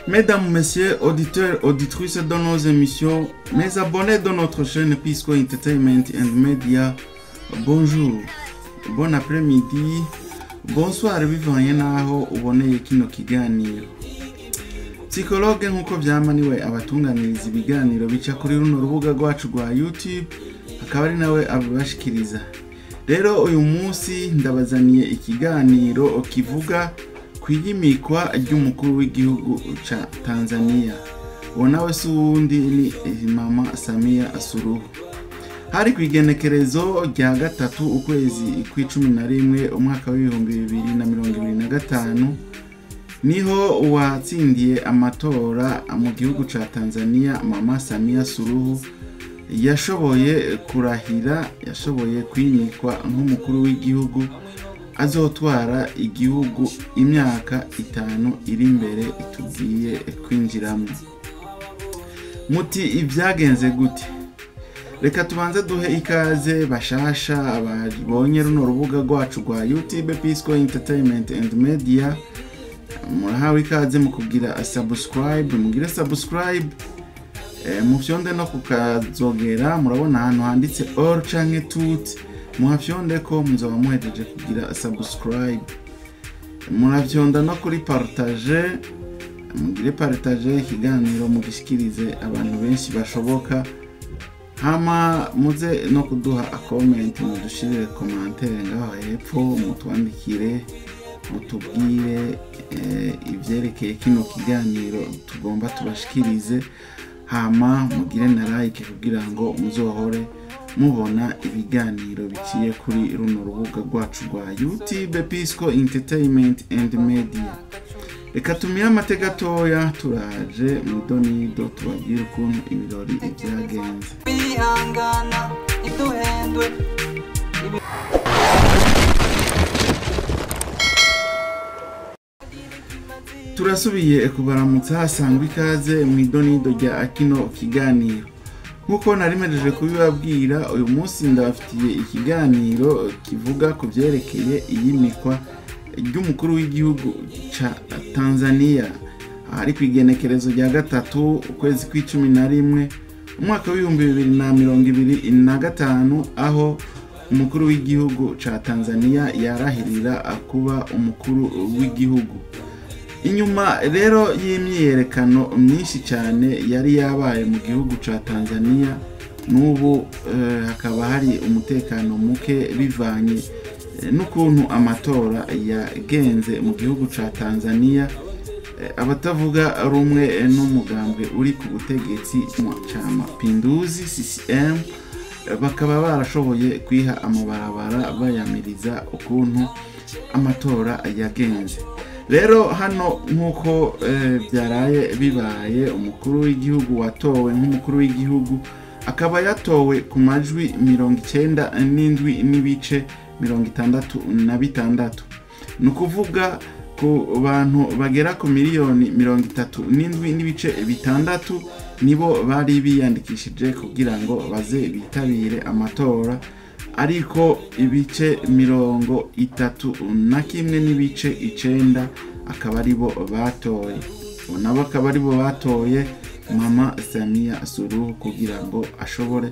Mesdames, Messieurs, auditeurs, auditrices de nos émissions, mes abonnés de notre chaîne Pisco Entertainment and Media, bonjour, bon après-midi, bonsoir bivanye n'aho uboneye kino kiganiro. Psychologue nk'uko vyama niwe abatunganiriza ibiganiro bica kuri runo rubuga rwacu rwa YouTube, akaba ari nawe abibashikiriza. Rero uyu munsi ndabazaniye ikiganiro kivuga kwiyimikwa ry'umukuru w'igihugu ca Tanzania. Uwo nawe si uwundi ni Mama Samia Suluhu. Hari kw'igenekerezo rya 3 ukwezi kw'icumi na rimwe umwaka w'2025 niho uwatsindiye amatora mu gihugu ca Tanzania Mama Samia Suluhu yashoboye kurahira, yashoboye kwimikwa nk'umukuru w'igihugu azotwara igihugu imyaka 5 iri imbere tugiye kwinjiramo. Muti ibyagenze gute? Reka tubanze duhe ikaze bashasha ababonye runo rubuga rwacu rwa YouTube Pisco Entertainment and Media. Murahawe ikaze mu kugira subscribe, mugire subscribe, mufyonde no kukazogera. Murabona ahantu handitse all canke tout, muhafyonde ko muzoba muhejeje kugira subscribe. Murafyonda no kuri partage, mugire partage ikiganiro mugishikirize abantu benshi bashoboka. Hama muze no kuduha a comment, mudushirire commentaire ngaho hepfo, mutwandikire mutubwire ivyerekeye kino kiganiro tugomba tubashikirize. Hama mugire na like kugira ngo muzohore mubona ibiganiro biciye kuri runo rubuga rwacu rwa YouTube Pisco Entertainment and Media. Reka tumire amateka gatoya, turaje mwidonido tubabwire ukuntu ibirori byagenze. Kwihangana ntiduhendwe. Turasubiye kubaramutsa, hasangwa ikaze mwidonido rya kino kiganiro. Nkuko narimejeje kubibabwira, uyu munsi ndabafitiye ikiganiro kivuga ku vyerekeye iyimikwa ry'umukuru w'igihugu ca Tanzania. Ari kw'igenekerezo rya 3 ukwezi kw'icumi na rimwe umwaka w'2025, aho umukuru w'igihugu ca Tanzania yarahirira kuba umukuru w'igihugu. Inyuma rero y'imyiyerekano myinshi cyane yari yabaye mu gihugu ca Tanzania, n'ubu hakaba hari umutekano muke bivanye n'ukuntu amatora yagenze mu gihugu ca Tanzania. Abatavuga rumwe n'umugambwe uri ku butegetsi ca Mapinduzi CCM bakaba barashoboye kwiha amabarabara bayamiriza ukuntu amatora yagenze. Rero hano nkuko byaraye bibaye, umukuru w'igihugu watowe nk'umukuru w'igihugu akaba yatowe ku majwi 97.66, ni ukuvuga ku bantu bagera ku miliyoni 37.6 nibo bari biyandikishije kugira ngo baze bitabire amatora, ariko ibice 31.9 akaba aribo batoye. Nabo akaba aribo batoye Mama Samia Suluhu kugira ngo ashobore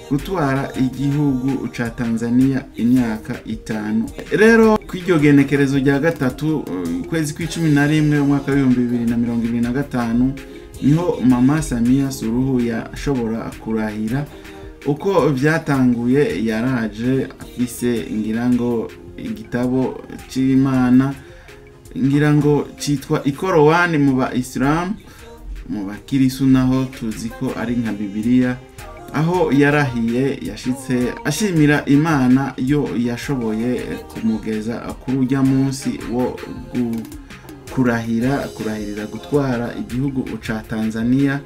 gutwara igihugu ca Tanzania imyaka 5. Rero kw'iryo genekerezo rya 3 ukwezi kw'icumi na rimwe umwaka w'2025 niho Mama Samia Suluhu yashobora kurahira. Uko byatanguye, yaraje afise ngira ngo igitabo c'Imana, ngira ngo citwa Ikorowani mu ba Islam, mu bakirisu naho tuzi ko ari nka Bibiliya, aho yarahiye yashitse ashimira Imana yo yashoboye kumugeza kuri urya munsi wo kurahirira gutwara igihugu ca Tanzania,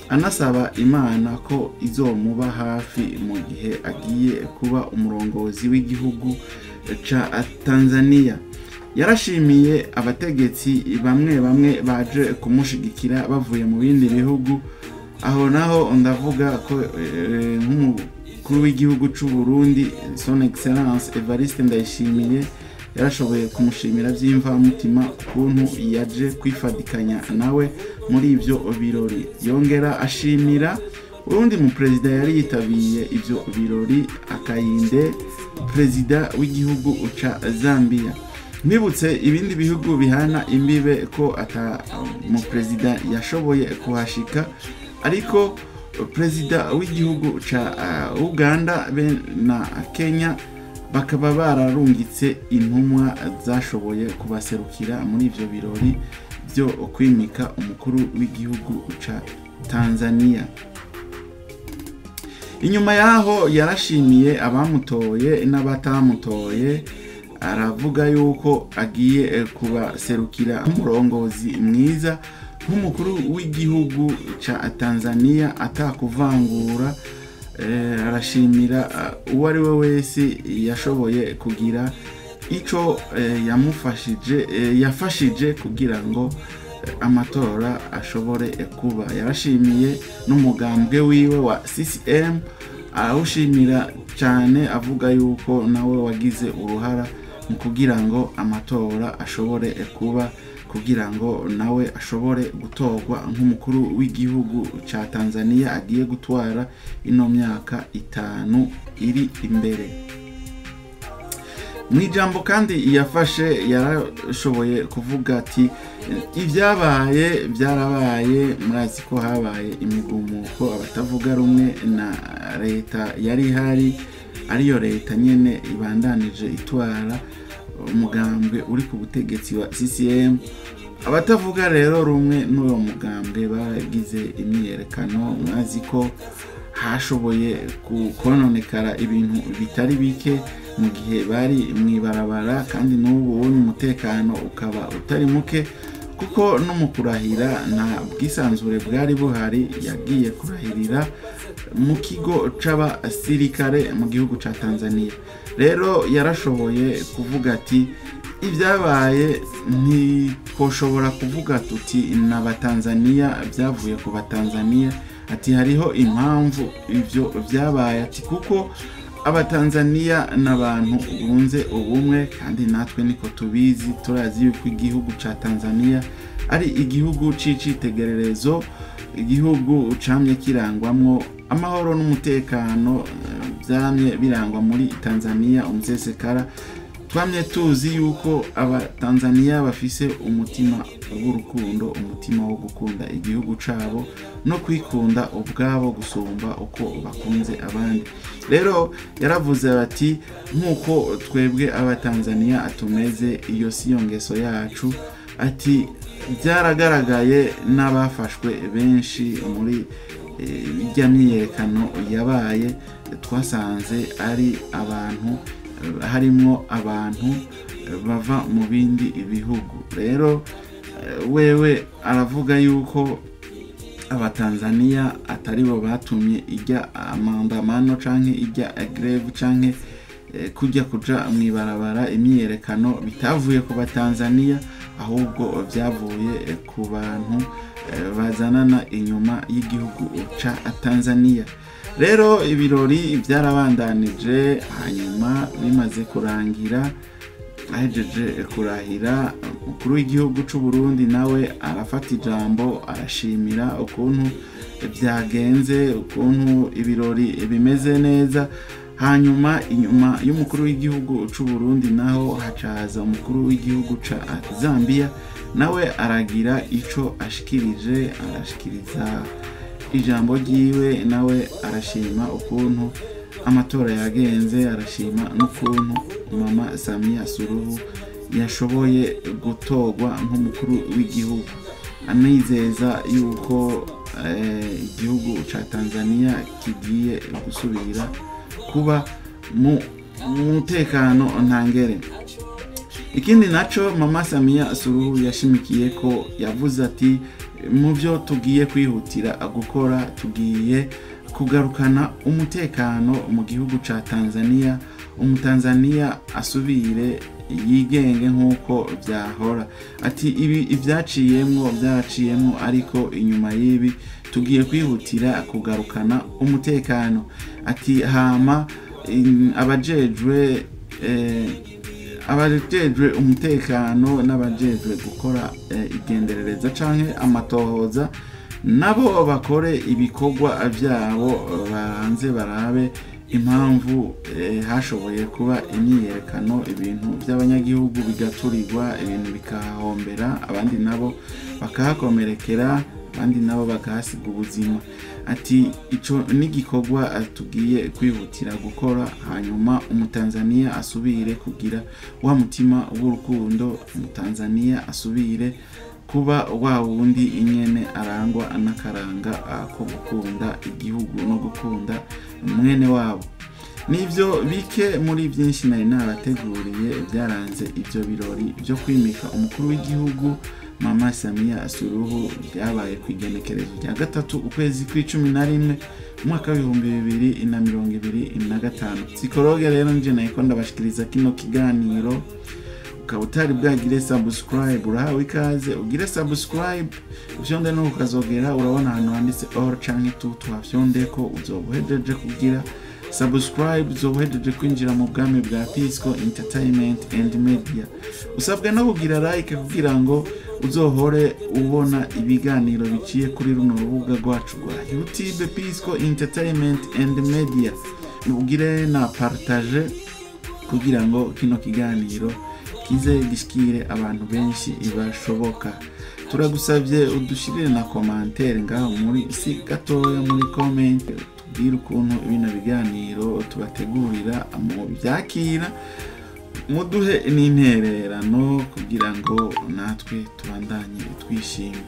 anasaba Imana ko izomuba hafi mu gihe agiye kuba umurongozi w'igihugu ca Tanzania. Yarashimiye abategetsi bamwe bamwe baje kumushigikira bavuye mu bindi bihugu. Aho naho ndavuga ko nk'umukuru w'igihugu c'u Burundi Son Excellence Evariste Ndayishimiye Yarashoboye kumushimira by'imvamutima ukuntu yaje kwifadikanya nawe muri ibyo birori. Yongera ashimira urundi mu perezida yari yitabiye ibyo birori, Hakainde, perezida w'igihugu ca Zambia. Nibutse ibindi bihugu bihana imbibe ko ata mu perezida yashoboye kuhashika, ariko perezida w'igihugu ca Uganda be na Kenya bakaba bararungitse intumwa zashoboye kubaserukira muri ivyo birori byo kwimika umukuru w'igihugu ca Tanzania. Inyuma yaho yarashimiye abamutoye n'abatamutoye, aravuga yuko agiye kubaserukira nk'umurongozi mwiza, nk'umukuru w'igihugu ca Tanzania atakuvangura. Arashimira uwo ari we wese yashoboye kugira ico yamufashije, yafashije kugira ngo amatora ashobore kuba. Yarashimiye n'umugambwe wiwe wa CCM, arawushimira cyane, avuga yuko nawe wagize uruhara mu kugira ngo amatora ashobore kuba, kugira ngo nawe ashobore gutorwa nk'umukuru w'igihugu ca Tanzania agiye gutwara ino myaka 5 iri imbere. Mu ijambo kandi yafashe yarashoboye kuvuga ati ibyabaye byarabaye, murazi ko habaye imigumuko, abatavuga rumwe na leta yari ihari, ariyo leta nyene ibandanije itwara umugambwe uri ku butegetsi wa CCM. Abatavuga rero rumwe n'uwo mugambwe baragize imyiyerekano, mwazi ko hashoboye kononekara ibintu bitari bike mu gihe bari mw'ibarabara, kandi n'ubu umutekano ukaba utari muke, kuko no mu kurahira nta bwisanzure bwari buhari. Yagiye kurahirira mu kigo c'abasirikare mu gihugu ca Tanzania. Rero yarashoboye kuvuga ati ibyabaye ntitwoshobora kuvuga tuti n'abatanzania, byavuye ku batanzania, ati hariho impamvu ibyo byabaye, ati kuko abatanzania n'abantu bunze ubumwe, kandi natwe niko tubizi, turazi yuko igihugu ca Tanzania ari igihugu c'icitegererezo, igihugu camye kirangwamwo amahoro n'umutekano, byamye birangwa muri Tanzania umusesekara. Twamye tuzi yuko abatanzania bafise umutima w'urukundo, umutima wo gukunda igihugu cabo no kwikunda ubwabo gusumba uko bakunze abandi. Rero yaravuze ati nk'uko twebwe abatanzania tumeze, iyo si yo ngeso yacu. Ati byaragaragaye n'abafashwe benshi muri ijya myiyerekano yabaye, twasanze ari abantu, harimwo abantu bava mu bindi bihugu. Rero wewe aravuga yuko abatanzania atari bo batumye ijya amandamano canke ijya greve canke kujya kuja mw'ibarabara imyiyerekano, bitavuye ku batanzania, ahubwo byavuye ku bantu bazanana inyuma y'igihugu ca Tanzania. Rero ibirori byarabandanije, hanyuma bimaze kurangira ahejeje kurahira, umukuru w'igihugu c'u Burundi nawe arafata ijambo, arashimira ukuntu byagenze, ukuntu ibirori bimeze neza. Hanyuma inyuma y'umukuru w'igihugu c'u Burundi naho hacaza umukuru w'igihugu ca Zambia, nawe aragira ico ashikirije, arashikiriza ijambo ryiwe, nawe arashima ukuntu amatora yagenze, arashima n'ukuntu Mama Samia Suluhu yashoboye gutorwa nk'umukuru w'igihugu, anizeza yuko igihugu ca Tanzania kigiye gusubira kuba mu mutekano ntangere. Ikindi naco Mama Samia Suluhu yashimikiye ko yavuze ati mu byo tugiye kwihutira gukora, tugiye kugarukana umutekano mu gihugu ca Tanzania, umutanzania asubire yigenge nk'uko byahora. Ati ibi ibyaciyemwo byaraciyemwo, ariko inyuma y'ibi tugiye kwihutira kugarukana umutekano. Ati hama abajejwe Abajejwe umutekano n'abajejwe gukora igenderereza canke amatohoza nabo bakore ibikorwa vyabo, banze barabe impamvu hashoboye kuba imyiyerekano, ibintu by'abanyagihugu bigaturirwa, ibintu bikahahombera, abandi nabo bakahakomerekera, abandi nabo bakahasiga ubuzima. Ati ico n'igikorwa tugiye kwihutira gukora, hanyuma Umutanzaniya asubire kugira wa mutima w'urukundo, Umutanzaniya asubire kuba wa wundi inyene arangwa n'akaranga ko gukunda igihugu no gukunda mwene wabo. Nivyo bike muri byinshi nari nabateguriye byaranze ibyo birori byo kwimika umukuru w'igihugu Mama Samia Suluhu, byabaye ku igenekerezo rya 3 ukwezi kw'11 umwaka w'2025. Psikologe rero nje nayiko ndabashikiriza kino kiganiro. Ukaba utari bwagire subscribe, urahawe ikaze ugire subscribe, ufyonde no ukazogera, urabona ahantu handitse all canke tu twafyonde ko uzoba uhejeje kugira subscribe, uzoba uhejeje kwinjira mu bwami bwa Pisco Entertainment and Media. Usabwa no kugira like kugira ngo uzohore ubona ibiganiro biciye kuri runo rubuga rwacu rwa YouTube Pisco Entertainment and Media. Ugire na partage kugira ngo kino kiganiro kize gishikire abantu benshi ibashoboka. Turagusabye udushirire na commentaire ngaho muri si gatoya muri comment, tubwire ukuntu bino biganiro tubategurira mu byakira, muduhe n'intererano kugira ngo natwe tubandanye twishima.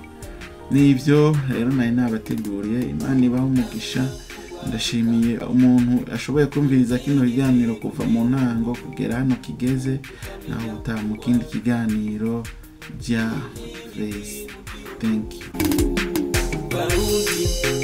Nibyo rero nari nabateguriye. Imana ibahe umugisha. Ndashimiye umuntu ashoboye kumviriza kino kiganiro kuva mu ntango kugera hano kigeze. Naho utaha mu kindi kiganiro bya Face. Thank you. Barundi.